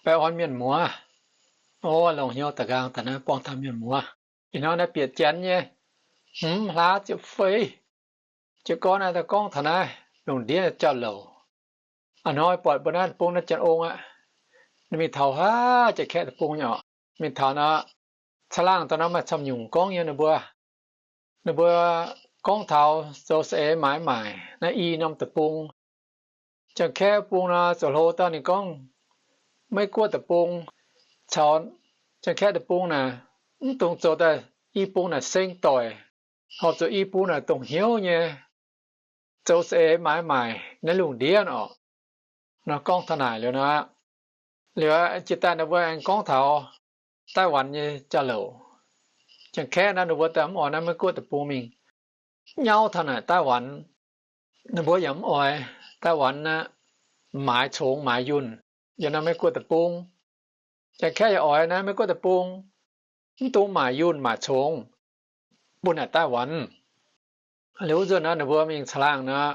baengh orn mienh muoz. O, longc hnyouv da'nqaang daaih naaiv buangh taux mienh muoz. Ih hnoi naaiv bieqc janx nyei hmz hlaax ziepc feix. Jiez gorn naaiv daaih gorngv taux naaiv lungh ndiev jauv-louc. A'hnoi buatc mbuo naaiv deic-bung naaiv Janx-Ong aqv. Ninh mingh taux haav Janx-Kaeqv deic-bung nyei oc. Mingh taux naaiv, caangh laangh daaih naaiv maaih camv nyungc gorngv nyei ninh mbuo. Ninh mbuo gorngv taux zoux saeng-eix maaiz maaic naaiv i norm deic-bung. Janx-Kaeqv bung nor, zoux hlo dauh ninh gorngv, Meiv-Guoqv deic-bung caux Janx-Kaeqv deic-bung naaic, mv dungx zoux daaih i bung naaic seng doic, horpc zuqc i bung naaic dongh hnyouv nyei zoux saeng-eix maaiz maaic naaiv lungh ndiev oc. Nor gorngv taux naaic liuz nor, liuz jiex daaih ninh mbuo aengx gorngv taux Daiv-Wanx nyei jauv-louc. Janx-Kaeqv naaiv ninh mbuo daaih mv oix naaiv Meiv-Guoqv deic-bung mingh nyauv taux naaic Daiv-Wanx. Ninh mbuo yaac mv oix Daiv-Wanx naaiv maaiz congx maaiz yunh yiem naaiv Meiv-Guoqv deic-bung. Janx-Kaeqv yaac oix naaiv Meiv-Guoqv deic-bung mv dungx maaic yunh maaic congx bun naaic Daiv-Wanx. Liuz wuov nzunc naaiv ninh mbuo mingh caangh laangh nor,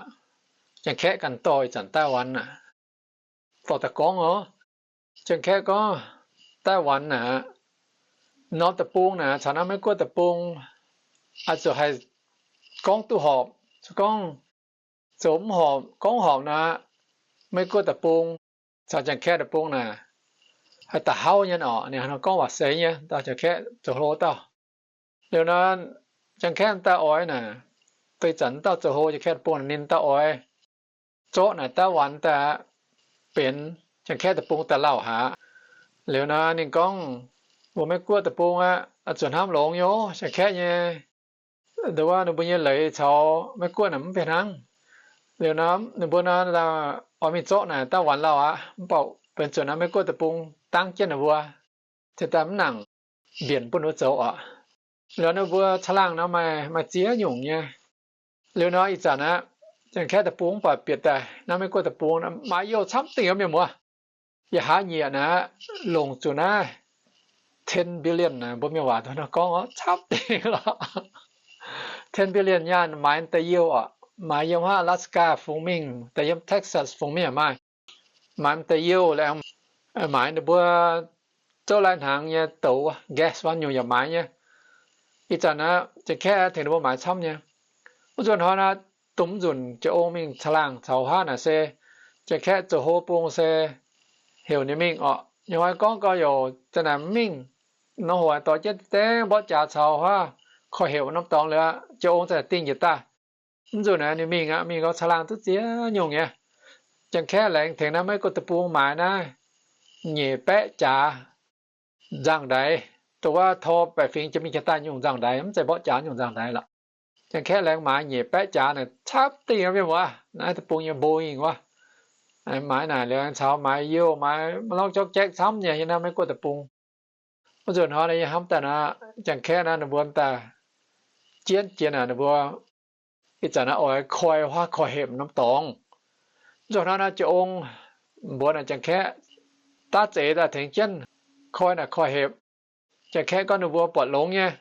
Janx-Kaeqv ganh dorh ih zanc Daiv-Wanx aac, dorh daaih gorngv oc. Janx-Kaeqv gorngv, Daiv-Wanx naaic, norm deic-bung naaic caux naaiv Meiv-Guoqv deic-bung oix zuqc haih gorngv duqv horpc. Zuqc gorngv zoux mv horpc, gorngv horpc nor, Meiv-Guoqv deic-bung caux Janx-Kaeqv deic-bung naaic haih da'hauv nyei oc. Ninh haaix nor gorngv waac seix nyei, dauh Janx-Kaeqv zoux hlo dauh. Liuz nor, Janx-Kaeqv daaih oix naaic, deix zanc dauh zoux hlo Janx-Kaeqv deic-bung ninh daaih oix zorqv naaic Daiv-Wanx daaih benx Janx-Kaeqv deic-bung daaih lauh haic. Liuz nor ninh gorngv, Mbuo Meiv-Guoqv deic-bung aqv, zuqc hnamv longx nyei Janx-Kaeqv nyei, nduov ninh mbuo nyei leiz caux Meiv-Guoqv naaic mv fih hnangv. Liuz nor ninh mbuo nor oix mingh zorqv naaic Daiv-Wanx lauh aqv, mv baac benx zuqc naaiv Meiv-Guoqv deic-bung dangv jienv ninh mbuo, cingx daaih mv nangc mbienc bun ninh mbuo zoux oc. Liuz ninh mbuo caangh laangh nor maaih, maaih ziex nyungc nyei. Liuz nor ih zanc aqv, Janx-Kaeqv deic-bung mv baac bieqc daaih naaiv Meiv-Guoqv deic-bung maaih youh camv dingc mienh muoz. Yaac haaix nyieqc naaic, longc zuqc naaiv ten billion naaic, mbuo mienh waac nor gorngv oc, camv dingc lorqc. Ten billion nyaanh maaiz deix youh oc, maaiz yiem haav Alaska fungx mingh, daaih yiem Texas fungx mingh yaac maaih. Maaiz deix youh laengz maaiz ninh mbuo zouv lai-hnaangx nyei douz, gas wuov nyungc yaac maaiz nyei. Ih zanc naaiv Janx-Kaeqv tengx ninh mbuo maaiz camv nyei. Wuov nzunc hnoi naaiv, dongh nzunc Janx-Ong mingh caangh laangh caux haav naaic se Janx-Kaeqv zoux hlo bung se heuc ninh mingh oc. Ninh hnoi gorngv gau youc zanc naaic mv mingh, nor hoic dorh jienv dengv mborqv jaax caux haav korv-hepc norm dorngx liuz, Janx-Ong zanc naaic dingh njiec daaih. Mv nzunc naaiv ninh mingh aqv, mingh gau caangh laangh duqv ziex nyungc nyei. Janx-Kaeqv laengz tengx naaiv Meiv-Guoqv deic-bung maaiz naaiv nyeic baeqv jaax nzangv-ndaix, dongh wuov tor baeqc fingx jiex mingh jiex daaih nyungc nzangv-ndaix, mv zeiz mborqv jaax nyungc nzangv-ndaix lorqc. Janx-Kaeqv laengz maaiz nyeic baeqv jaax naaic camv dingc mienh muoz, naaiv deic-bung nyei Boeing wuov. Maaiz naaic liuz caux maaiz youh, maaiz maiv lorngv jauv jaeqv camv nyei yiem naaiv Meiv-Guoqv deic-bung. Wuov nzunc hnoi naaiv yie hnamv daaih naaiv, Janx-Kaeqv naaiv ninh mbuo daaih jienv jiex naaic ninh mbuo ih zanc naaiv oix koi huaav korv-hepc norm dorngx. Nzunc hnoi naaiv Janx-Ong mbuox naaic Janx-Kaeqv daav zeix daaih tengx jienv koi naaic korv-hepc. Janx-Kaeqv gorngv ninh mbuo buatc longx nyei.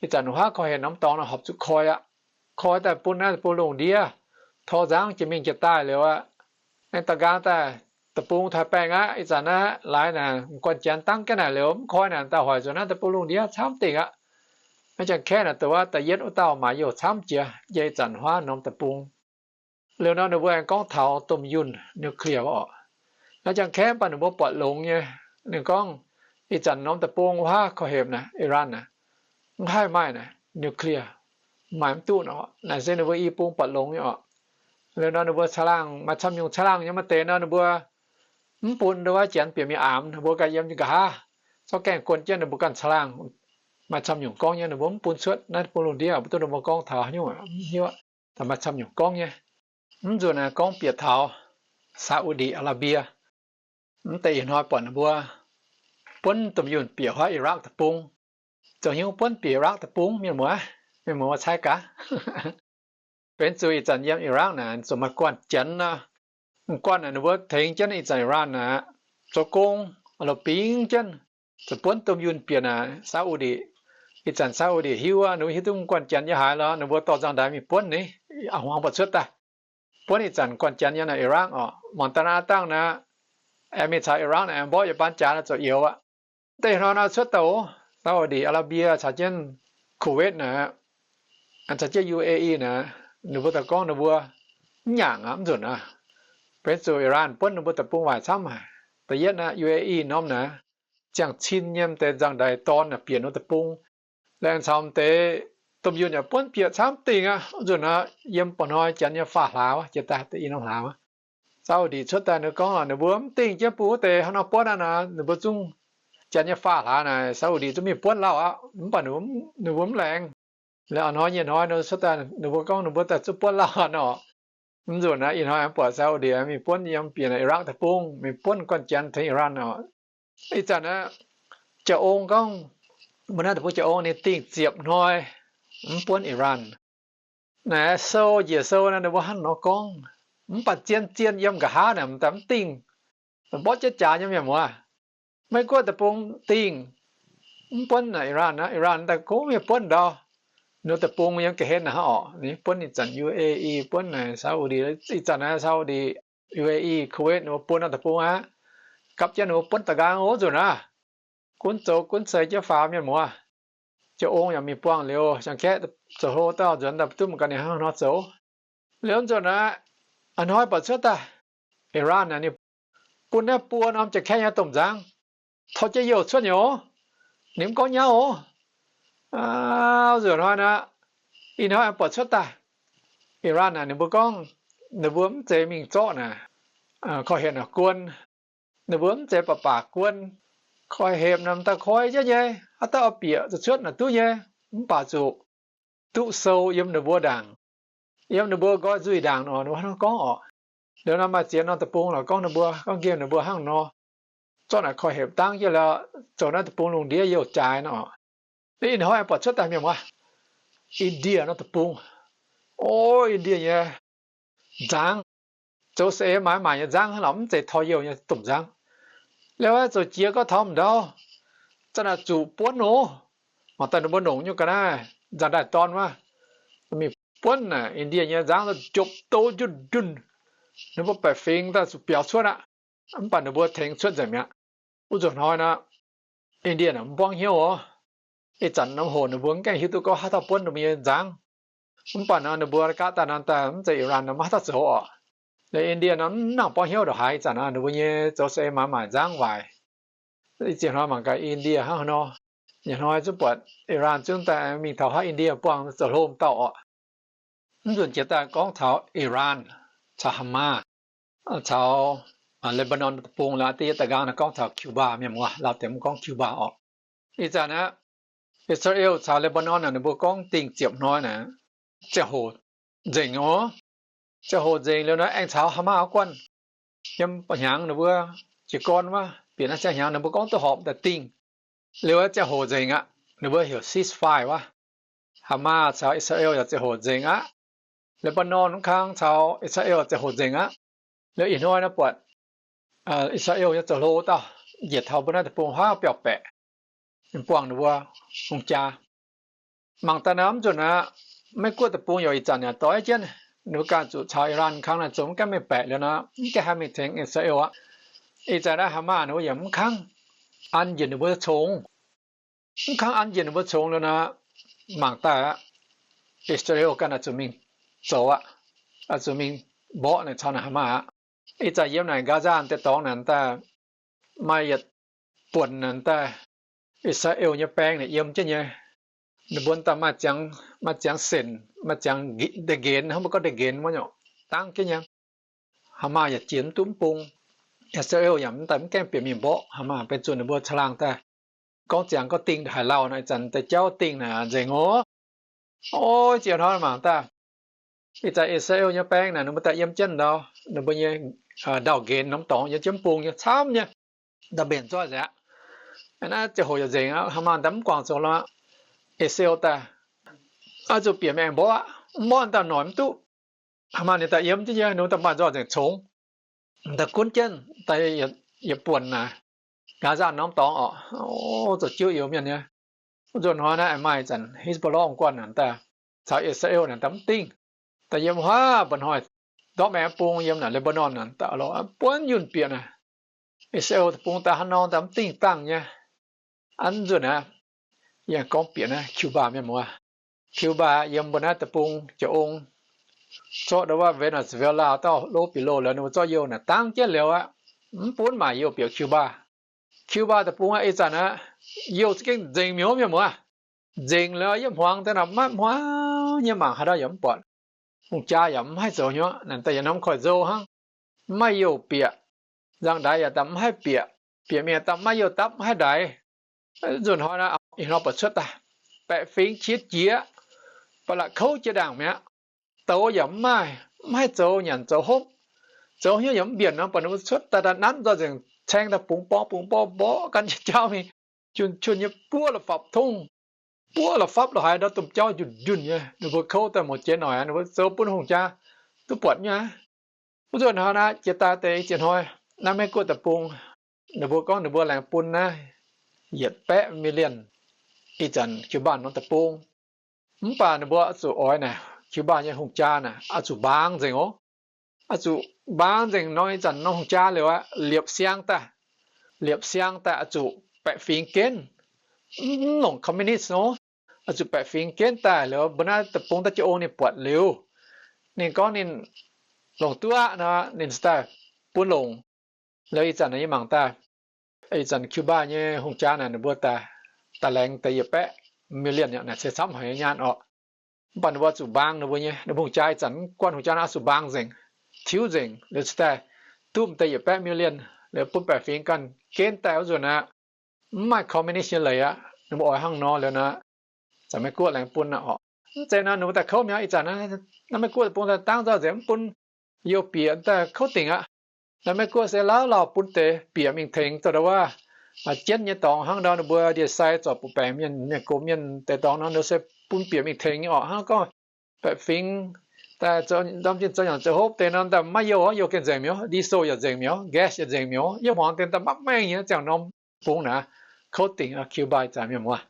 Ih zanc huaav korv-hepc norm dorngx naaic horpc zuqc koi aqv. Koi daaih bun naaiv deic-bung lungh ndiev tor nzangv jiex mingh jiex daaih liuz aqv, aengx da'nqaang daaih deic-bung taaih baengh aqv. Ih zanc naaiv laaix naaic m'guaih janx dangv jienv naaic liuz mv koi naaic daaih hoic zuqc naaiv deic-bung lungh ndiev camv dingc aqv. Naaiv Janx-Kaeqv naaic dongh wuov da'yietv wuov dauh maaiz youh camv jiex yie ih zanc huaav norm deic-bung. Liuz nor ninh mbuo aengx gorngv taux domh yunh nuclear wuov oc. Naaiv Janx-Kaeqv mv baac ninh mbuo buatc longx nyei. Ninh gorngv ih zanc norm deic-bung huaav korv-hepc naaic, Iran naaic, mv haih maaih naaic nuclear, maaih mv duqv nor. Naaic se ninh mbuo i bung buatc longx nyei oc. Liuz nor ninh mbuo caangh laangh maaih camv nyungc caangh laangh nyei maaih deix nor ninh mbuo mv bun ndau wuov janx bieqc mingh aamx, ninh mbuo ganh yiem nqa'haav zorqv gaengh guon jienv ninh mbuo ganh caangh laangh. Maaih camv nyungc gorngv nyei ninh mbuo mv bun cuotv naaiv deic-bung lungh ndiev, mv duqv ninh mbuo gorngv taux haaix nyungc, mv hiuv. Daaih maaih camv nyungc gorngv nyei. Mv nzunc naaiv gorngv bieqc taux Saudi Arabia. Mv deix ih hnoi buatc ninh mbuo buonv domh yunh bieqc huaav Iraq deic-bung. Zoux hnyouv buonv bieqc Iraq deic-bung, mienh muoz, mienh muoz cai gaax. Benx zuqc ih zanc yiem Iraq naaic zuqc maaih guanh janx nor. Guanh naaic ninh mbuo tengx jienv ih zanc Iran naaic zoux gong, la'bingx jienv, zuqc buonv domh yunh bieqc naaic Saudi. Ih zanc Saudi hiuv aqv, ninh mbuo hiuv duqv guanh janx yiem haaix lorqc, ninh mbuo dorh nzangv-ndaix mingh buonv ninh, a'hmuangx mbuo cuotv daaih. Buonv ih zanc guanh janx yiem naaic Iraq oc, mangc daaih naaiv dangh naaic, Aengx mingh caux Iran aengx mborqv yietc baan jaax naaiv zoux youz aqv. Deix hnoi naaiv cuotv daaih oc, Saudi Arabia caux jienv Kuwait naaic, caux jienv U A E naaic, ninh mbuo daaih gorngv ninh mbuo mv nyaangc aqv, mv nzunc aqv. Benx zuqc Iran buonv ninh mbuo deic-bung waaic camv haic. Da'yietv naaic U A E norm naaic, ziangh cin nyei deix nzangc-ndaix dorn naaic bieqc ninh mbuo deic-bung. Laengz caux deix domh yunh yaac buonv bieqc camv dingh aqv. Mv nzunc aqv, yiem mba'hnoi janx nyei faah hlaax, jiex daaih da'yietv norm hlaax, Saudi cuotv daaih ninh gorngv ninh mbuo mv dingh jienv bun wuov deix hnangv nor buonv aqv naaic, ninh mbuo zungv janx nyei faah hlaax naaic Saudi zungv mingh buonv lauh aqv, mv baac ninh mbuo mv laengz. Liuz a'hnoi nyei hnoi ninh cuotv daaih ninh mbuo gorngv ninh mbuo daaih zungv buonv lauh aqv nor. Mv nzunc naaiv ih hnoi aengx buatc Saudi mingh buonv yiem bieqc naaic Iraq deic-bung, mingh buonv guanh janx tengx Iran oc. Ih zanc naaiv Jaa-ong gorngv, mbuo naaiv deic-bung Jaa-ong ninh dingh ziepc hnoi mv buonv Iran. Naaiv sou, njiec sou naaiv ninh mbuo hnangv nor gorngv. Mv baac zien-zien yiem nqa'haav naaic m'daaih mv dingh, mborqv jienv jaax nyei mienh muoz. Meiv Guoqv deic-bung dingh mv buonv naaic Iran aqv, Iran daaih kungx mingh buonv ndau. Ninh deic-bung yiem ga'hlen naaic hnangv orqc, ninh buonv ih zanc U A E, buonv naaic Saudi, ih zanc naaiv Saudi, U A E, Kuwait ninh mbuo buonv naaiv deic-bung aqv. Gapv jienv ninh mbuo buonv da'nqaang wuov nzunc aqv. Gunv zoux gunv ceix jienv faaux mienh muoz. Jaa-ong yaac mingh buangh liuz, Janx-Kaeqv zoux hlo dauh nzuonx daaih duqv mangc gaax ninh hnangv haaix nor zoux. Liuz nzunc naaiv, a'hnoi buatc cuotv daaih, Iran naaic ninh bun naaiv buo norm Janx-Kaeqv nyei domh nzangv tov jienv youh cuotv nyei oc. Ninh mv gorngv nyauv oc. Nzunc hnoi naaiv, ih hnoi buatc cuotv daaih, Iran naaic ninh mbuo gorngv ninh mbuo mv zeiz mingh zorqv naaic korv hepc naaic guon. Ninh mbuo mv zeiz baac baac guon. Korv hepc naaic m'daaih koi jienv nyei, haaix dauh oix bieqc zuqc cuotv naaic duqv nyei, mv baac zuqc duqv sou yiem ninh mbuo ndaangc, yiem ninh mbuo nqoi nzuih ndaangc nor, ninh mbuo hnangv gorngv orqc. Liuz nor maaih ziex norm deic-bung lorqc gorngv ninh mbuo, gorngv nqemh ninh mbuo hnangv nor, zorqv naaic korv hepc dangv jienv liuz, zoux naaiv deic-bung lungh ndiev youh jaaix nor. Ih hnoi buatc cuotv daaih mienh muoz, India norm deic-bung. O, India nyei nzangv, zoux saeng-eix maaiz maaic nyei nzangv hnangv lorqc, mv zeiz tor youh nyei domh nzangv. Liuz zoux jiex gorngv taux m'ndau, za'naaic zuqc buonv oc. Mangc daaih ninh mbuo longc nyei ga'naaiv nzangv-ndaih dorn wuov, mingh buonv naaic India nyei nzangv jopv dov njunh njunh. Ninh mbuo baeqc fingx daaih zuqc biaux cuotv aqv. Mv baac ninh mbuo tengx cuotv nzengc mi'aqv. Wuov nzunc hnoi nor, India naaic mv buangv hnyouv oc. Ih zanc norm hoc ninh mbuo mv gaengh hiuv duqv gorngv haaix dauh buonv ninh mbuo nyei nzangv. Mv baac nor ninh mbuo gaav daaih nor daaih mv zeiz Iran nor maiv haaix dauh zoux orqc. Liuz India nor mv nangc buangv hnyouv ndongc haaix, ih zanc nor ninh mbuo nyei zoux saeng-eix maaiz maaic nzangv waaic. Ih ziepc hnoi mangc gaax India hnangv haaix nor. Nyei hnoi zungv buatc Iran zungv daaih mingh taux haaix India buangh zoux hlo m'dauh orqc. Mv nzunc jiex daaih gorngv taux Iran, caux Hamas, caux Lebanon deic-bung. Laaix da'yietv da'nqaang naaiv gorngv taux Cuba, mienh muoz, lauh deix mv gorngv Cuba orqc. Ih zanc naaiv, Israel caux Lebanon naaic ninh mbuo gorngv dingh ziepc hnoi naaic, ziangh hoc nzengc oc. Ziangh hoc nzengc liuz naaiv aengx caux Hamas guanh. Yiem hnyangx ninh mbuo jiez gorn wuov, bieqc naaiv ziangh hnyangx ninh mbuo gorngv duqv horpc daaih dingh. Liuz ziangh hoc nzengc aqv. Ninh mbuo heuc ceasefire wuov. Hamas caux Israel yaac ziangh hoc nzengc aqv. Lebanon mv kang caux Israel ziangh hoc nzengc aqv. Liuz ih hnoi naaiv buatc Israel nyei zoux hlo dauh njiec taux mbuo naaiv deic-bung huaav biauv-baeqc, ninh buangh ninh mbuo hungh jaa. Mangc daaih naaiv mv nzunc aqv, Meiv Guoqv deic-bung yaac ih zanc yaac doix jienv, ninh mbuo ganh zuqc caux Iran kang naaic zoux mv gaengh mingh baeqc liuz nor, mv gaengh haih mingh tengx Israel aqv. Ih zanc naaiv Hamas ninh mbuo yaac mv kangv an njiec ninh mbuo congx. Mv kangv an njiec ninh mbuo congx liuz nor, mangc daaih aqv, Israel ganh oix zuqc mingh zoux aqv, oix zuqc mingh mborqv naaic caux naaic Hamas aqv. Ih zanc yiem naaic Gaza deix dorngx naaic daaih maaih yietc buonc naaic daaih Israel nyei baeng naaic yiem jienv nyei. Ninh mbuo daaih maaih ziangx, maaih ziangx senc, maaih ziangx da'nqenx, hnangv mbuo gorngv da'nqenx wuov nyungc, dangv jienv nyei. Hamas yaac jiex mv duqv mv bung. Israel yaac mv daaih mv gaengh bieqc mingh mborqv Hamas, benx zuqc ninh mbuo caangh laangh daaih gorngv ziangx gorngv dingh haaix lauh nor, ih zanc daaih jauv dingh naaic nzengc oc. Ov, ziex hnoi mangc daaih, ih zanc Israel nyei baeng naaic ninh mbuo daaih yiem jienv ndau, ninh mbuo nyei ndau-nqenx norm dorngx yiem jienv mv bung nyei camv nyei, ndau-mbenc zorqv nzengc aqv. Naaiv ziangh hoc yaac nzengc aqv, Hamas daaih mv guangc zoux lorqc. Israel daaih oix zuqc bieqc mingh aengx mborqv aqv. Mborqv daaih noic mv duqv. Hamas ninh daaih yiem jienv nyei, ninh daaih maaih nzoih nzengc congx, daaih gunv jienv daaih yietc buonc naaic, Gaza norm dorngx orqc, zoux jiuv youz mienh nyei. Wuov nzunc hnoi naaiv maaih zanc Hezbollah guanh naaic daaih caux Israel naaic daaih mv dingh, daaih yiem huaav mba'hnoi ndortv maengx bung yiem naaic Lebanon naaic daaih buonv yunh bieqc naaic, I^saa^laa^en Deic-Bung daaih haaix nor daaih mv dingh dangh nyei. Aa, nzunc aqv, yie gorngv bieqc naaiv Cuba mienh muoz. Cuba yiem mbuo naaiv deic-bung jiex ong, zorqv ndau wuov Venezuela dauh lov bic loh liuz, ninh mbuo zorqv youh naaic dangv jienv liuz aqv, mv bun maaic youh bieqc Cuba. Cuba deic-bung aqv, ih zanc aqv, youh za'gengh nzengc mi'aqv mienh muoz. Nzengc liuz yiem hmuangx daaih naaic maiv hmuangx nyei, mangc haaix ndau yaac mv buatc. Hungh jaa yaac mv haih zoux hnyouv, naaic daaih yaac norm koiv-nzou hnangv, mv maaih youh bieqc. Nzangc-ndaix yaac daaih mv haih bieqc, bieqc mingh daaih mv maaih youh dapv, mv haih ndaix. Nzunc hnoi naaic, ih hnoi buatc cuotv daaih, baeqc fingx qiex jiez, ba'laqc kouv jiex ndaangc mi'aqv. Douz yaac mv maaih, mv haih zoux nyanc zoux hopv, zoux hnyouv yaac mv mbienc nor, buatc ninh mbuo cuotv daaih, daaih nanv nzoih nzengc, caeng daaih bungx borqv bungx borqv borqv gan jienv jauv mingh, junh junh nyei buov la'fapv tongv, buov la'fapv lo haaix ndau domh jauv njunh njunh nyei. Ninh mbuo kouv daaih mouz jiex noic, ninh mbuo zoux bun hungh jaa duqv buatc nyei aqv. Wuov nzunc hnoi naaiv jiex daaih deix i ziex hnoi, naaiv Meiv-Guoqv deic-bung, ninh mbuo gorngv ninh mbuo laengz bun naaiv yietc baeqv million ih zanc Cuba norm deic-bung. Mv baac ninh mbuo oix zuqc oix naaic, Cuba nyei hungh jaa naaic oix zuqc mbaang nzengc oc. Oix zuqc mbaang nzengc nor, ih zanc norm hungh jaa liuz aqv, liepc siang daaih, liepc siang daaih oix zuqc baeqc fingx genv, mv longc communist nor, oix zuqc baeqc fingx genv daaih liuz, mbuo naaiv deic-bung daaih jienv ong ninh buatc liuz, ninh gorngv ninh longc duqv aqv nor, ninh cingx daaih bun longc. Liuz ih zanc naaic yie mangc daaih, ih zanc Cuba nyei hungh jaa naaic ninh mbuo daaih, daaih laengz deix yietc baeqv million naaic se camv haic nyei nyaanh orqc. Mv baac ninh mbuo zuqc mbaang ninh mbuo nyei, ninh mbuo hungh jaa ih zanc mv guanh hungh jaa naaiv zuqc mbaang nzengc, tiuv nzengc, liuz cingx daaih duqv deix yietc baeqv million, liuz bun baeqc fingx ganh genv daaih wuov nzunc aqv. Mv maaih communist nyei leiz aqv. Ninh mbuo oix hnangv nor liuz nor, zanc Meiv-Guoqv laengz bun aqv orqc. Mv zeiz nor ninh mbuo daaih kouv mi'aqv. Ih zanc naaiv Meiv-Guoqv deic-bung daaih dangv nzoih nzengc mv bun youh bieqc daaih kouv dingc aqv. Naaiv Meiv-Guoqv se lauh lauh bun deix bieqc mingh tengx zoux ndau wuov, jienv nyei dorngx hnangv ndau ninh mbuo ndie-sai zorc buoqc baengc mienh, mienh gox mienh deix dorngx nor, ninh se bun bieqc mingh tengx nyei orqc. Hnangv gorngv baeqc fingx daaih zoux, ndorm zinh zoux nyanc zoux hopv deix nor, daaih maiv youh, youh gengh nzengc mi'aqv, diesel yaac nzengc mi'aqv, gas yaac nzengc mi'aqv, yiem hmuangx dien daaih maiv maengh nyei, ziangh norm bung naaic kouv dingc. Cuba ih zanc mienh muoz.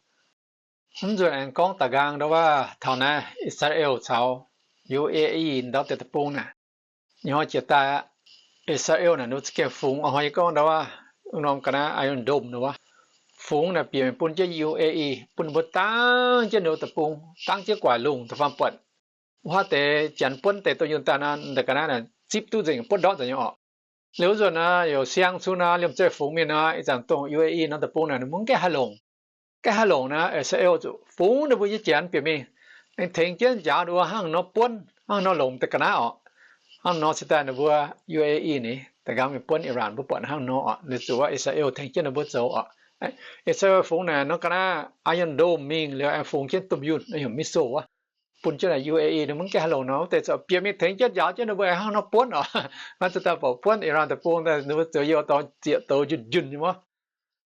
Mv nzunc aengx gorngv da'nqaang ndau wuov taux naaiv Israel caux U A E ndau deix deic-bung naaic, nyei hnoi jiex daaih aqv. Israel naaic ninh za'gengh fungx, hnoi yie gorngv ndau wuov, wuov norm ga'naaiv Iron Dome ndau wuov, fungx naaic bieqc mingh bun jienv U A E, bun ninh mbuo dangv jienv ndau deic-bung, dangv jienv guaic lungh da'faanh buatc wuov haav deix janx buonv deix douz yunh daaih nor, deix ga'naaiv naaic zipv duqv nzengc, buonv ndortv nzengc nyei orqc. Liuz wuov nzunc naaic, youc siang cun naaic, liemh zeih fungx mingh naaic, ih zanc dongh U A E norm deic-bung naaic ninh mbuo mv gaengh haih longc. Gaengh haih longc naaic, Israel zuqc fungx ninh mbuo nyei janx bieqc mingh, aengx tengx jienv njaaux ninh mbuo hnangv nor buonv, hnangv nor longc deix ga'naaiv orqc. Hnangv nor cingx daaih ninh mbuo U A E ni, da'nqaang mingh buonv Iran, mbuo buatc hnangv nor orqc. Ninh zuqc wuov Israel tengx jienv ninh mbuo zoux orqc. Israel fungx naaic norm ga'naaiv Iron Dome mingh liuz aengx fungx jienv domh yunh, heuc missile wuov, bun jienv naaic U A E ninh mbuo mv gaengh haih longc nor, wuov deix zuqc bieqc mingh tengx jienv njaaux jienv ninh mbuo aengx hnangv nor buonv orqc. Naaiv cingx daaih bouc buonv Iran deic-bung daaih ninh mbuo zoux youh dorngx zieqc douz njunh njunh nyei wuov.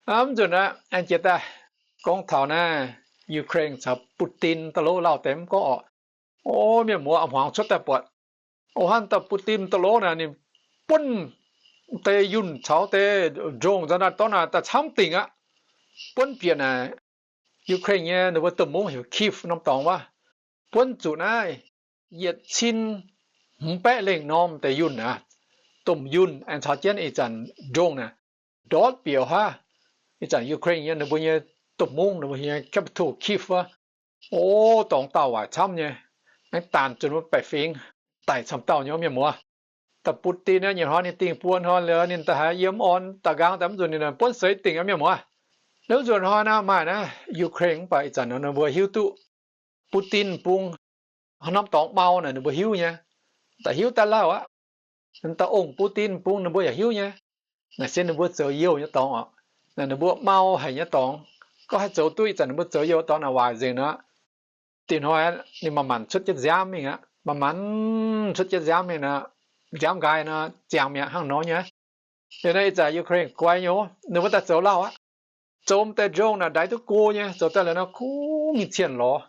Mv nzunc aqv, aengx jiex daaih gorngv taux naaiv Ukraine caux Putin da'lov lauh deix mv gorngv orqc. O, mienh muoz, a'hmuangx cuotv daaih buatc, o, hnangv dauh Putin da'lov naaic ninh buonv deix yunh caux deix drone nzauh naaiv dorngx naaic daaih camv dingc aqv. Buonv bieqc naaic Ukraine nyei ninh mbuo domh mungv heuc Kyiv norm dorngx wuov, buonv zuqc naaiv yietc cin hmz baeqv lengh norm deix yunh aqv. Domh yunh aengx caux jienv ih zanc drone naaic ndortv bieqc haav, ih zanc Ukraine nyei ninh mbuo nyei domh mungv, ninh mbuo nyei capital Kyiv wuov. O, dorngx daauh waaic camv nyei, aengx daanc zuqc mbuo baeqc fingx daic camv dauh nyei, mienh muoz. Da'butv dinh naaiv nyei hnoi ninh dingh buo hnoi liuz ninh da'haiz yiem orn da'nqaang daaih mv nzunc ninh buonv seix dingc aqv, mienh muoz. Liuz nzunc hnoi naaiv maaih naaiv Ukraine mv baac ih zanc nor ninh mbuo hiuv duqv Putin bung haaix norm dorngx mau naaic ninh mbuo hiuv nyei. Da'hiuv daaih lauh aqv. Da'ongh Putin bung ninh mbuo yaac hiuv nyei. Naaic se ninh mbuo zoux youh nyei dorngx oc. Naaic ninh mbuo mau haic nyei dorngx. Gorngv haih zoux duqv ih zanc ninh mbuo zoux youh dorngx naaic waaic nzengc nor, dinh hnoi ninh manc-manc cuotv jienv nziaamv mingh aqv. Manc-manc cuotv jienv nziaamv mingh nor, nziaamv nqaai nor, ziangx mi'aqv, hnangv nor nyei. Liuz naaiv ih zanc Ukraine guai nyei, ninh mbuo daaih zoux lauh aqv. Zoux m'daaih drone naaic ndaix duqv go nyei, zoux daaih liuz nor kungx mingh cienh lorz.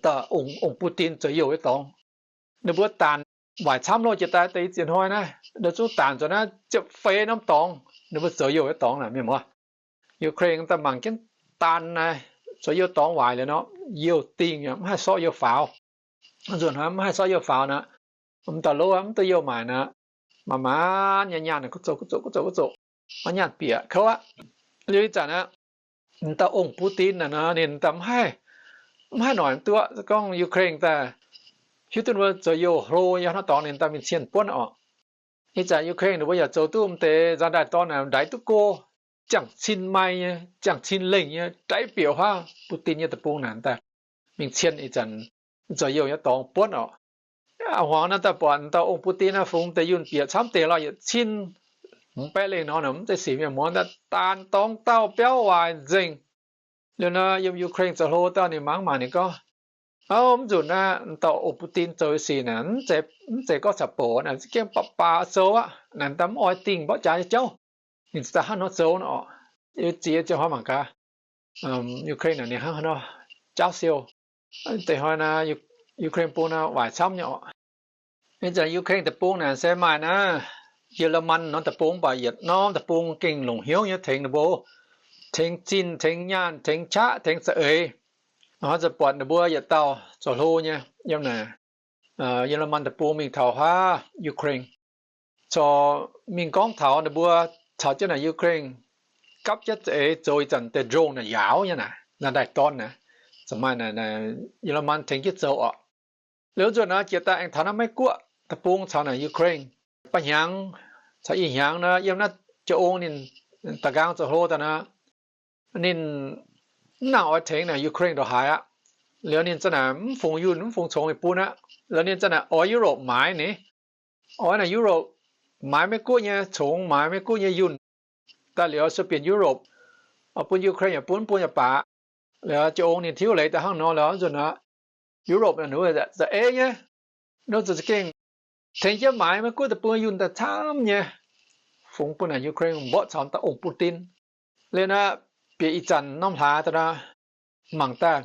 Da'ongh Putin zoux youh nyei dorngx, ninh mbuo daanc waaic camv loh jiex daaih deix i ziex hnoi naaiv, ninh zungv daanc zuqc naaiv ziepc feix norm dorngx, ninh mbuo zoux youh nyei dorngx naaic, mienh muoz. Ukraine daaih mangc jienv daanh naaic, zoux youh dorngx waaic liuz nor, youh dingh mv haih sortv youh faaux. Nzunc hnoi mv haih sortv youh faaux nor, m'daaih lov mv duqv youh maaic nor, manc-manc nyaanh nyaanh kuv zoqc, kuv zoqc, kuv zoqc, kuv zoqc. maiv nyaanh bieqc kouv aqv. Liuz ih zanc aqv, dauh ong Putin naaic nor ninh daaih mv haih, mv haih noic duqv gorngv Ukraine daaih hiuv duqv ninh mbuo zoux youh hlo yiem haaix norm dorngx ninh daaih mingh cien buonv oc. Ih zanc Ukraine ninh mbuo yaac zoux duqv m'deix nzaanx-ndaaih-dorn naaic ndaix duqv go, ziangh cin maaih nyei, ziangh cin lengh nyei, ndaix bieqc huaav Putin nyei deic-bung naaic daaih mingh cien ih zanc zoux youh nyei dorngx buonv oc. A'hmuangx naaiv daaih buatc dauh ong Putin naaiv fungx deix yunh bieqc camv deix lorh yietc cin hmz baeqv lengh nor, mv zeiz sic mienh muoz, daan dorngx dauh biauv waaic nzengc. Liuz nor yiem Ukraine zoux hlo dauh ninh mangc mangc ninh gorngv, Ov, mv nzunc naaiv dauh ong Putin zoux sic naaic mv zeiz gorngv caux bouc naaic, za'gengh baac baac zoux aqv naaic, daaih mv oix dingh mborqv jaax nyei jauv. Ninh daaih hnangv nor zoux nor oc. Ziex ziangh hnoi mangc gaax Ukraine naaic ninh hnangv haaix nor jaauv siou. Deix hnoi naaiv Ukraine bung naaiv waaic camv nyei oc. Ih zanc Ukraine deic-bung naaic se maaih naaiv Yie^le^man norm deic-bung, mv baac yietc norm deic-bung gengh longc hnyouv nyei tengx ninh mbuo, tengx zinh, tengx nyaanh, tengx qaqv, tengx za'eix. Hnangv haaix zanc buatc ninh mbuo yietc dauh zoux hlo nyei yiem naaic Yie^le^man deic-bung mingh taux huaav Ukraine, corc mingh gorngv taux ninh mbuo caux jienv naaic Ukraine gapv jienv za'eix zoux ih zanc deix drone naaic yaauv nyei naaic, nzaanx-ndaaih-dorn naaic, za'gengh maaih naaic Yie^le^man tengx jienv zoux oc. Liuz nzunc naaiv jiex daaih aengx taux naaiv Meiv-Guoqv deic-bung caux naaic Ukraine. Ba'hnyangx caux ih hnyangx nor yiem naaiv jiex ong ninh da'nqaang zoux hlo daaih nor, ninh mv nangc oix tengx naaic Ukraine ndongc haaix aqv. Liuz ninh za'naaic mv fungx yunh mv fungx congx mingh bun aqv. Liuz ninh za'naaic oix Europe maaiz ni, oix naaic Europe maaiz Meiv-Guoqv nyei congx, maaiz Meiv-Guoqv nyei yunh daaih liuz sueih bienh Europe, bun Ukraine yaac bun, bun yaac baac. Liuz jiex ong ninh tiuv leiz daaih hnangv nor liuz nzunc aqv, Europe naaic ninh za'eix nyei, ninh za'gengh tengx jienv maaiz Meiv-Guoqv deic-bung nyei yunh daaih camv nyei, fungx bun naaic Ukraine mborqv caux dauh ong Putin. Liuz naaiv bieqc ih zanc norm hlaax daaih nor, mangc daaih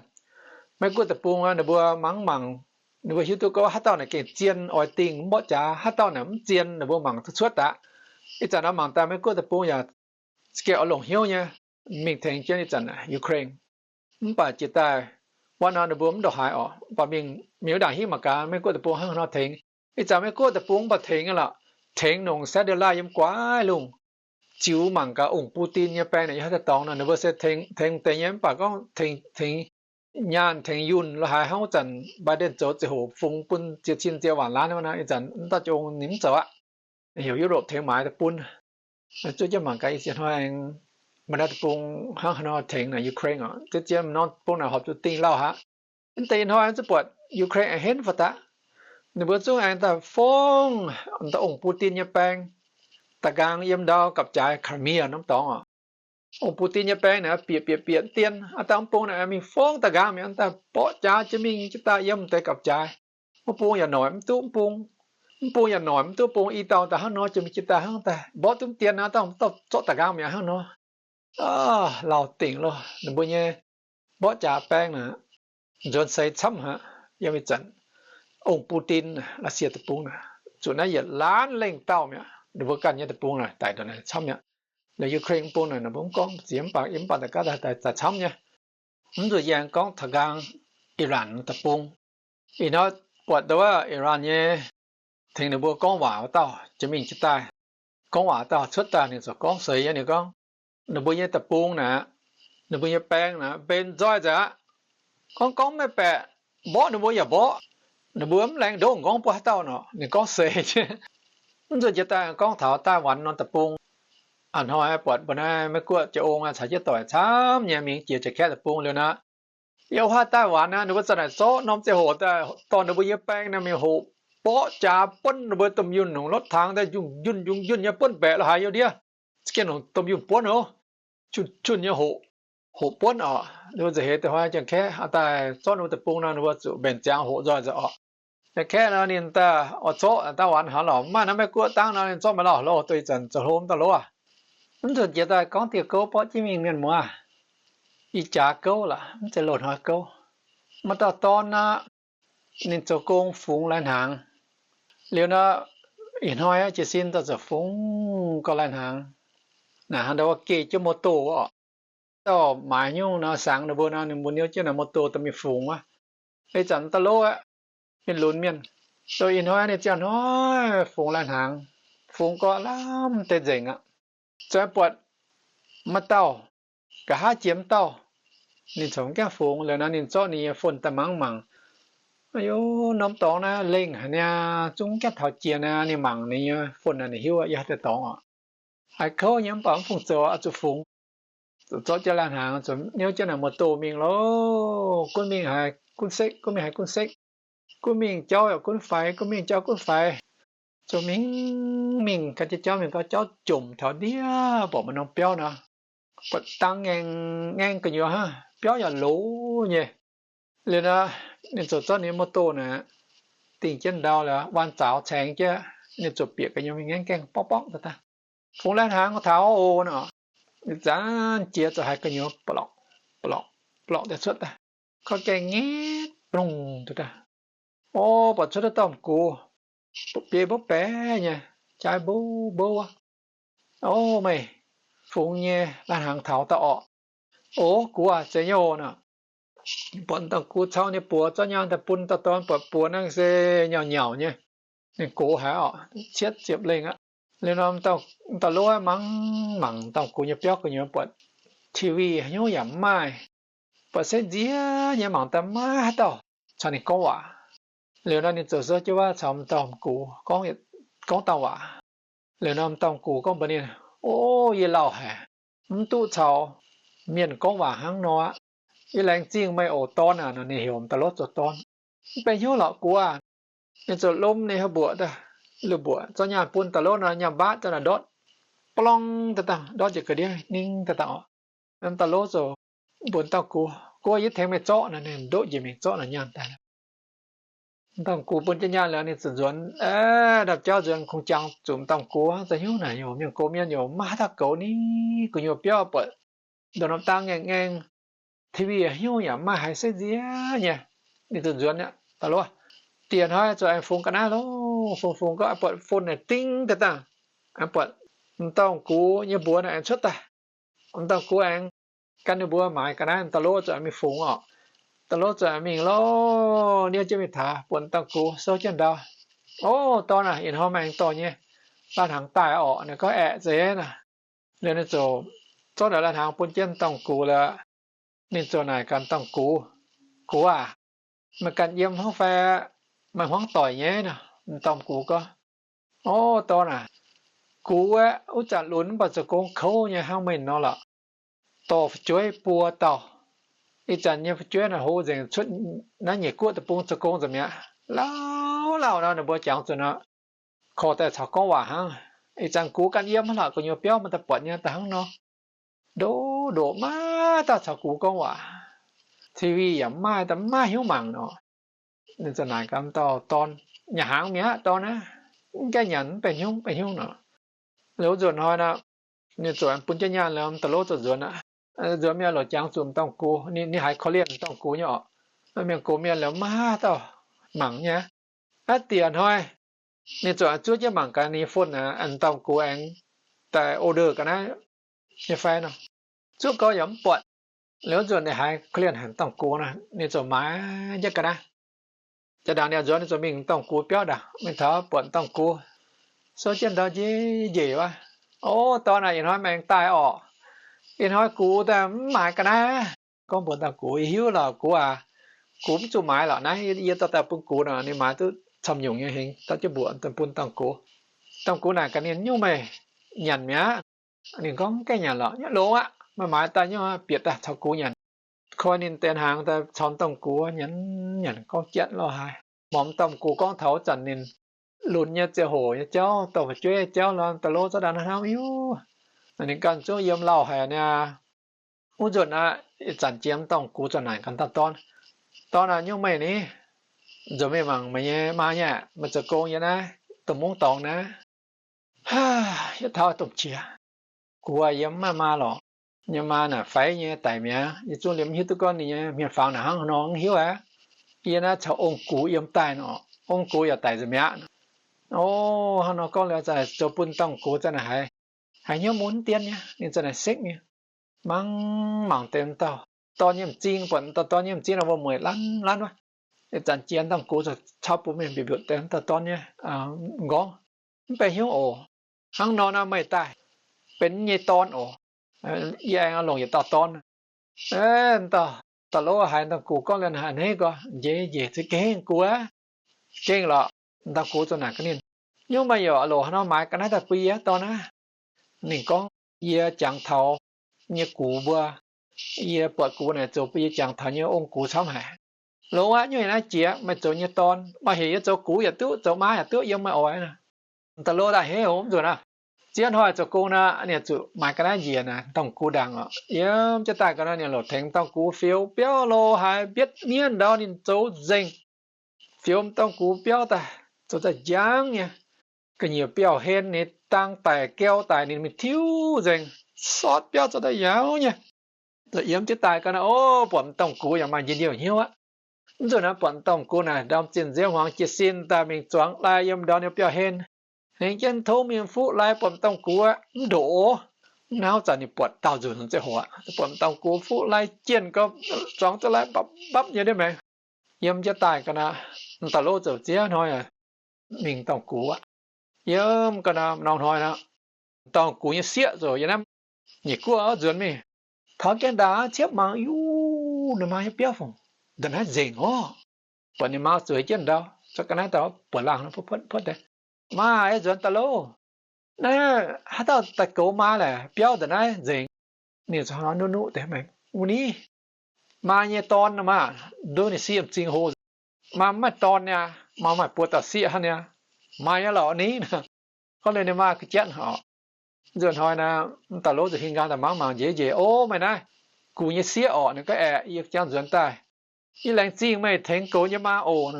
Meiv-Guoqv deic-bung ninh mbuo mangc mangc, ninh mbuo hiuv duqv gorngv haaix dauh naaic gengh zien oix dingh mborqv jaax, haaix dauh naaic mv zien ninh mbuo mangc duqv cuotv aqv. Ih zanc nor mangc daaih Meiv-Guoqv deic-bung yaac za'gengh oix longc hnyouv nyei mingh tengx jienv ih zanc Ukraine. Mv baac jiex daaih wuov nor ninh mbuo mv ndongc haaix oc, mv baac mingh mingh wuov ndaangc hingv mangc gaax Meiv-Guoqv deic-bung hnangv haaix nor tengx. Ih zanc Meiv-Guoqv deic-bung mv baac tengx aqv lorqc, tengx longc satellite yiem guaax lungh, ziux mangc gaax ong Putin nyei baeng naaic yiem haaix deix dorngx nor, ninh mbuo se tengx deix nyei, mv baac gorngv tengx nyaanh tengx yunh lo haaix hnangv wuov zanc Biden zoux ziouc hoc fungx bun ziex cin ziex waanc laanh wuov nor, ih zanc mv dauh jong ninh mv zoux aqv. Heuc Europe tengx maaiz daaih bun. Zuov jienv mangc gaax ih ziex hnoi aengx maaih naaiv deic-bung hnangv haaix nor tengx naaic Ukraine oc. Ziex ziex norm deic-bung naaic horpc zuqc dingh lauh haic. Mv deix ih hnoi zuqc buatc Ukraine aengx henv fai daqv. Ninh mbuo zungv aengx daaih fongv dauh ong Putin nyei baeng, da'nqaang yiem ndau gapv-jaaix Crimea norm dorngx oc. Ong Putin nyei baeng naaic bieqc bieqc bieqc dien, aa dangh mv bung naaic mingh fongv da'nqaang mi'aqv, daaih mborqv jaax jienv mingh jienv daaih yiem deix gapv-jaaix. Mv bung yaac noic mv duqv mv bung, mv bung yaac noic mv duqv bung, i dauh daaih hnangv nor, jiex mingh jienv daaih hnangv daaih mborqv duqv dien aqv, dauh zorqv da'nqaang mi'aqv hnangv nor. Lauh dingc loh, ninh mbuo nyei mborqv jaax baeng naaic nzuonx seix camv haic. Yiem ih zanc ong Putin, Russia deic-bung naaic zuqc naaiv yietc laanh lengh dauh mi'aqv, ninh mbuo ganh nyei deic-bung naaic daic ndongc naaic camv mi'aqv. Ninh Ukraine mv bung naaic ninh mbuo mv gorngv ziex mv baac yiem mv baac daaih gaav daaih camv nyei. Mv nzunc yie aengx gorngv taux nqaang Iran deic-bung. Ih hnoi buatc ndau wuov Iran nyei tengx ninh mbuo gorngv waac wuov dauh jiex mingh jienv daaih, gorngv waac dauh cuotv daaih ninh ziouc gorngv seix nyei, ninh gorngv ninh mbuo nyei deic-bung naaic, ninh mbuo nyei baeng naaic mbenc nzoih nzengc aqv. Gorngv gorngv maiv baeqc, mborqv ninh mbuo yaac mborqv, ninh mbuo mv laengz ndoqv gorngv bun haaix dauh nor, ninh gorngv seix jienv. Mv nzunc jiex daaih gorngv taux Taiwan norm deic-bung. A'hnoi buatc mbuo naaiv Meiv-Guoqv jiex ong caux jienv doic camv nyei mingh jiex Jaav-Kaeqv deic-bung liuz nor, yiem huaav Taiwan naaiv ninh mbuo za'naaic zorqv norm ziangh hoc daaih dorh ninh mbuo nyei baeng naaic mingh hoqc, mborqv jaax buonv ninh mbuo domh yunh, nongc lotv tangx daaih njunc njunh njunc njunh nyei buonv mbaeqc lo haaix youh ndiev, za'gengh nongc domh yunh buonv oc, junh junh nyei hoqc, hoqc buonv oc. Ninh mbuo nza'heix da'nyeic hnoi Jaav-Kaeqv daaih zorqv ninh mbuo deic-bung nor, ninh mbuo zuqc mbenc ziangx hoqc nzoih nzengc oc. Jaav-Kaeqv nor ninh daaih oix zorqv Taiwan hnangv lorqc, maaih naaiv Meiv-Guoqv dangv nor ninh zorqv maiv lauh, loz deix ih zanc zoux hlo mv daaih loz aqv. Mv nzunc jiex daaih gorngv dieh gouv borqv jienv mingh mienh muoz. Ih jaax gouv lorqc, mv zeiz loz-hnoi gouv. Maaih dauh dorn aqv, ninh zoux gong fungx lai-hnaangx. Liuz nor, ih hnoi aqv jiez sin daaih ziouc fungx gau lai-hnaangx. Naaic hnangv ndau wuov geh jienv motor oc. Dauh maaiz nyungc nor, sangx ninh mbuo nor, ninh mbuo niouv jienv naaic motor daaih mingh fungx wuov. Ih zanc daaih loz aqv, mingh lunx mienh. Zoux ih hnoi ninh ziangh hnoi fungx lai-hnaangx, fungx gau lamh deix nzengc aqv. zoux buatc maaih dauh, nqa'haav jiex m'dauh, ninh corc mv gaengh fungx. Liuz nor ninh zorqv ninh nyei phone daaih mangc mangc, Aa, norm dorngx naaiv lengh haic niaa, zungv mv gaengh taux jiex niaa. Ninh mangc ninh nyei phone naaic, ninh hiuv yiem haaix deix dorngx oc. Haiz kouv nyei mv baac mv fungc zoux, oix zuqc fungx. Zuqc zorqv jienv lai-hnaangx, zuqc niouv jienv naaic motor mingh loh. Gunv mingh haiz gunv sekv, gunv mingh haiz gunv sekv, gunv mingh jauv yaac gunv faix, gunv mingh jauv gunv faix. Zuqc mingh mingh gan jienv jauv mingh, gauh jauv jomc taux ndiev, mbuoqc maaih norm biauv nor, buatc dang ngaengc ngaengc gu'nyuoz hnangv, biauv yaac loz nyei. Liuz nor, ninh ziouc zorqv ninh motor naaic dingh jienv ndau liuz, waan zaaux caengx jienv, ninh ziouc bieqc gu'nyuoz mingh ngaengv gaengh borqv borqv daaih daaih, Fungx lai-hnaangx taux oc nor. Ih zanc jiex ziouc haiz gu'nyuoz blorqc blorqc blorqc daaih cuotv daaih, korv gaengh ngetv lungh daaih daaih. O, buatc cuotv dauh m'gux, biei mbouv baeqc nyei, jaaiv mbouv mbouv wuov. O, meih fungx nyei lai-hnaangx taux daaih orqc. O, gux aac, zeiz nyei oc nor. Buatc dauh gux cau ninh buoz zorqv nyaanh daaih bun dauh dorn, buatc buoz naaiv se nyauc nyauc nyei. Ninh gox haic orqc, cietv ziepc lengh aqv. Liuz nor, dauh lov mangc mangc dauh gux nyei biauv gu'nyuoz, buatc T V haaix nyungc yaac mv maaih, buatc setv nziex nyei, mangc daaih maiv maaih haaix dauh caux ninh gorngv waac. Liuz nor ninh ziouc souv jienv waac caux m'dauh gux gorngv, gorngv dauh waac. Liuz nor m'dauh gux gorngv mbuox ninh, O, yie lauh haic, mv duqv caux mienh gorngv waac hnangv nor aqv. Yie laengz zingh meih oc dorn aac. Nor ninh heuc m'dauh lov zoux dorn. Mv benx hnyouv lorqc gux aac. Ninh ziouc lomh ninh haaix mbuoqc daaih, lomh mbuoqc zorqv nyaanh bun dauh lov nor, nyaanh mbaatv daaih naaic ndortv, blong daaih dangh, ndortv njiec ga'ndiev ning daaih dangh orqc. M'dauh lov ziouc mbuox m'dauh gux, Gux, yie tengx meih zorqv. Nor ninh ndoqv njiec mingh zorqv naaic nyaanh daaih. M'dauh gux bun jienv nyaanh liuz ninh ziouc nzuonx, ndau-jauv nzuonx kungx jangx zuqc m'dauh gux, Za'hnyouv naaic youc mienh gox mienh youc maiv haaix dauh goux ni, gu'nyuoz biauv buatc ndongc norm dang ngaengc ngaengc, T V haaix nyungc yaac maiv maaih, haiz setv nziex nyei. Ninh ziouc nzuonx aqv, Dauh lov, dieh hnoi zuqc aengx fungx ga'naaiv loh. Fungx fungx gorngv buatc phone naaic ding daaih dangh, aengx buatc m'dauh gux nyei mbuox naaic aengx cuotv daaih. M'dauh gux aengx gan ninh mbuo maaiz ga'naaiv, m'dauh lov ziouc aengx mingh fungx orqc. M'dauh lov ziouc aengx mingh loh, niouv jienv mingh taux, buatc m'dauh gux souv jienv ndau. O, dorn aac, ih hnoi meih aengx dorh nyei lai-hnaangx daaih orqc. Ninh gorngv, Aeqv, zeiz naaic. Liuz ninh ziouc zorqv naaic lai-hnaangx bun jienv m'dauh gux liuz, ninh ziouc naaic gaax m'dauh gux, Gux aac, meih ganh yiem hnangv fai meih hmuangv doic nyei? Nor m'dauh gux gorngv, O, dorn aac, gux aeqv, wuov zanc lunx mv baac zoux gong kouv nyei hnangv meih nor lorqc. Dorh fu'jueiv buo dauh. Ih zanc nyei fu'jueiv naaic hlo nzengc, cuotv naaiv nyeic guoqv deic-bung zoux gong nzengc mi'aqv. Lauh lauh nor ninh mbuo jangx zuqc nor, korv daaih caux gorngv waac hnangv. Ih zanc gux ganh yiem hnangv lorqc, gu'nyuoz biauv maiv daaih buatc nyei daaih hnangv nor. Ndoqv ndoqc maiv daaih caux gux gorngv waac. T V yaac mv maaih, daaih mv maaih hnyouv mangc nor. Ninh ziouc naaic gaax m'dauh dorn, Nyanc hnaangx mi'aqv dorn aac. Mv gaengh nyanc, mv benx hnyouv, mv benx hnyouv nor. Liuz wuov nzunc hnoi nor, ninh ziouc bun jienv nyaanh liuz, m'dauh lov ziouc nzuonx aqv. Nzuonx mi'aqv, lorz jangx zuqc m'dauh gux, ninh, ninh haiz korv-lienh m'dauh gux nyei orqc. Mienh gox mienh liuz maiv haaix dauh mangc nyei. Aqv, dieh hnoi ninh ziouc zuov jienv mangc gaax ninh nyei phone aac, m'dauh gux aengx daaih order ga'naaiv nyei fai nor. Zuov gau yaac mv buatc. Liuz wuov nzunc ninh haiz korv-lienh haic m'dauh gux nor, ninh ziouc maaiz jienv ga'naaiv. Jaa-ndaangc ninh nzuonx, ninh ziouc mingh m'dauh gux biauv ndaangc, mingh taux buatc m'dauh gux souv jienv ndau njiec njiec wuov. O, dorn aac, ih hnoi meih aengx daaih orqc. Ih hnoi gux daaih mv maaiz ga'naaiv. Gorngv mbuox m'dauh gux, Yie hiuv lorqc gux aac, gux mv zuqc maaiz lorqc naaiv. Yie dorh daaih bun gux nor, ninh maaiz duqv camv nyungc nyei hingx, dorh jienv mbuoqc bun m'dauh gux. M'dauh gux naaic gaax ninh, Nyungc meih nyanc mi'aqv? Ninh gorngv, Mv gaengh nyanc lorqc. Nyungc longx aqv. Meih maaiz daaih nyungc bieqc daaih caux gux nyanc. Koi ninh deix hnaangx daaih caux m'dauh gux nyanc, nyanc gorngv jatv lorh haaix. Mangc m'dauh gux gorngv taux wuov zanc ninh lunx nyei ziangh hoc nyei jauv, dorh fu'jueiv nyei jauv nor, m'dauh lov zorqv daaih hnangv hiuv. Ninh ganh zungv yiem lauh haic niaa. Wuov nzunc aqv, ih zanc jiex m'dauh gux ziouc naaic gaax m'dauh dorn, Dorn aac, nyungc meih ni? Nzuonx mingh mangc meih nyei maa nyei aqv. Meih zoux gong yiem naaiv domh mungv dorngx naaiv. Yietv taux domh qiex, gux yiem mv maaih maa lorqc. Yie nyei maa naaic faix nyei daic mi'aqv. Yie zungv liemh mv hiuv duqv gorngv ninh nyei hmien-fangx naaic hnangv haaix nor, mv hiuv aqv. Yie naaiv caux ong-gux yiem daaih nor, ong-gux yaac daic nzengc mi'aqv. O, hnangv nor gorngv liuz, za'naaic zoux bun dauh gux za'naaic haiz, haiz hnyouv mun dienv nyei, ninh za'naaic sekv nyei. Mangc mangc deix m'dauh dorn nyei m'zing, buatc m'dauh dorn nyei m'zing nor wuom-mueic lanv lanv wuov. Ih zanc jiex dauh gux caux bun mienh mbiutc mbiutc deix m'dauh dorn nyei m'nqorngv. Mv benx hnyouv oc. Hnangv nor nor meih daaih, benx nyei dorn oc. Yie aengx longc yietc dauh dorn. Dauh, dauh lov haiz dauh gux gorngv liuz a'hneiv gorx, njiec njiec za'gengh gux aqv. Gengh lorqc, dauh gux ziouc naaic gaax ninh, nyungc maaih youc loc haaix nor maaiz ga'naaiv daaih bun yie dorn aqv. Ninh gorngv, yie jangx taux nyei gux mbuo, yie buatc gux naaic zoux bun yie jangx taux nyei ong gux camv haic. Longx aqv, nyungc naaiv jiex meih zoux nyei dorn, maaih heuc yie zoux gux yaac duqv, zoux maa yaac duqv, yiem meih oix. Dauh lov daaih heuc mv nzunc aqv. Ziex hnoi zoux gong nor, ninh zuqc maaiz ga'naaiv njiec naaic, dauh gux ndaangc oc. Yiem jienv daaih ga'naaiv ninh loc tengx dauh gux fioux biauv lo haiz mbietv mienv ndau ninh zoux nzengc. Fioux dauh gux biauv daaih zoux daaih njang nyei. Ga'nyiec biauv-hlen ninh dang daic gau daic ninh mingh tiuv nzengc, sortv biauv zoux daaih yaauv nyei. Yiem jienv daaih ga'naaiv, o, buatc dauh gux yaac maaih njien-youh hnyouv aqv. Mv nzunc naaiv buatc dauh gux naaic ndorm zinh nziouv hmuangx jiez sin daaih mingh zuangx lai yiem ndorm nyei biauv-hlen. Hnengx jienv tov mingh fuqv lai buatc dauh gux aqv, mv ndoqc. Mv hnangv zanc ninh buatc daauh nzunc zeqc hoc aqv, buatc dauh gux fuqv lai jienh gau, zuangx duqv lai mbapv mbapv nyei ndiev maengx. Yiem jienv daaih ga'naaiv, dauh lov zoux ziex hnoi mingh dauh gux aqv. Yiem ga'naaiv norm hnoi nor, dauh gux nyei sieqv zoux yiem naaiv nyeic guoqv nzuonx mingh, taux gaengh ndaangc ciepv mangc, yuv, ninh maa nyei biauv fungc nda'naaiv nzengc orv. Buatc ninh maa zueiz jienv ndau, zorqv ga'naaiv daaih buoqc laangh puotv puotv deix, maa, yie nzuonx daaih loh. Naaiv haaix dauh daaih goux maa laeh, biauv nda'naaiv nzengc. Ninh zuqc hnangv nor nuqv nuqv deix, wuov ni, maa nyei dorn maah, nduov ninh sieqv m'zing hlo. Maa mv maaih dorn niaa, maa maaih buo dauh sieqv hnangv niaa. Maa nyei lorqc ni. Gorngv liuz ninh maa ga'jatv oc. Nzuonx hnoi naaic, dauh lov ziouc hingh nqaang daaih mangc mangc njiec njiec, o, meih naaiv gux nyei sieqv orqc. Ninh gorngv, aeqv, yie jangx nzuonx daaih. Yie laengz zingh meih tengx goux nyei maa oc.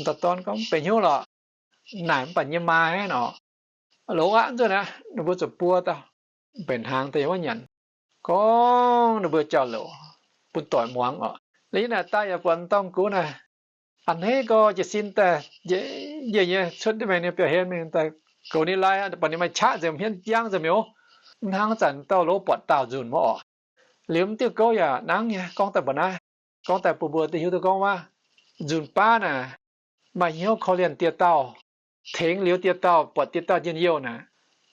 Dauh dorn gorngv, mv benx hnyouv lorqc. Naaic mv baac nyei maa aqv nor. Longx aqv. Nzuonx aqv, ninh mbuo ziouc buo dauh mbenc hnaangx daaih yiem wuov nyanc. Gorngv ninh mbuo jauv-louc bun doic muangx oc. Liuz naaic daaih yaac buatc dauh gux naaic, a'hneiv gau jiez sin daaih, njiec nyei cuotv ndiev maengx nyei biauv-hlen mingh daaih goux ninh lai, buatc ninh maaih qaqv nzengc, hmien njang nzengc mi'aqv. Mv hnangv zanc dauh lov buatc daauh nzunc mv orqc. Liuz mv diuh gouv yaac nangv nyei, gorngv daaih mbuo naaiv, gorngv daaih bun mbuo duqv hiuv duqv gorngv waac, nzunc baav naaic maaih hnyouv korv-lienh dieh dauh, tengx liuz dieh dauh, buatc dieh dauh njien-youh naaic,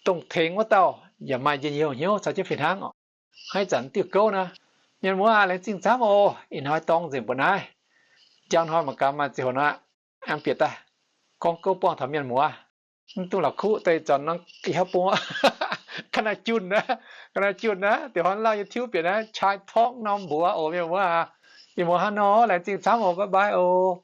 dongh tengx wuov dauh yaac maaih njien-youh hnyouv caux jienv fih hnangv oc. Hnangv ih zanc diuh gouv nor, mienh muoz aac, laengz zingh camv oc. Ih hnoi dorng nzengc mbuo naaiv, njang hnoi mangc gaax maaih ziangh hoc nor, aengx bieqc daaih gorngv gouv buangh taux mienh muoz. Mv dungx la'kuqv deix zanc nor, ih hnoi bung ga'naaiv junh aqv, ga'naaiv junh aqv, deix hnoi lauh nyei tiuv bieqc naaiv, Chai Talk norm mbuox oc, mienh muoz aac. Ih muoz hnangv nor, laengz zingh camv oc, bye bye oc.